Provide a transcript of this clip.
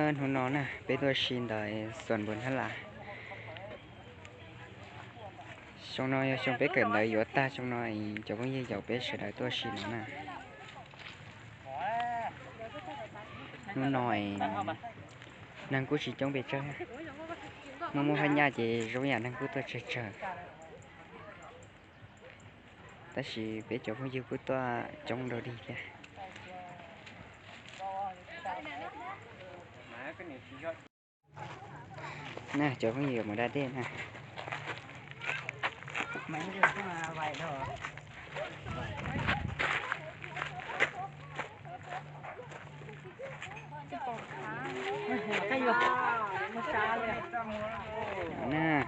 Hnub no na peb tuaj si ntawm Xuas Npus Nab Las. Xyoo no yog xyoo peb kawm ntawv yuav tag xyoo no, cov phooj ywg yaum peb sawv daws tuaj si no na. Hnub no neeg kuj tsis coob pes tsawg, muaj muaj phab nyaj ces zoo yam neeg kuj tuaj tsawg tsawg. Tab sis peb cov phooj ywg kuj tuaj coob dua dig thiab. Na cov phooj ywg yuav mus da dej na. Na.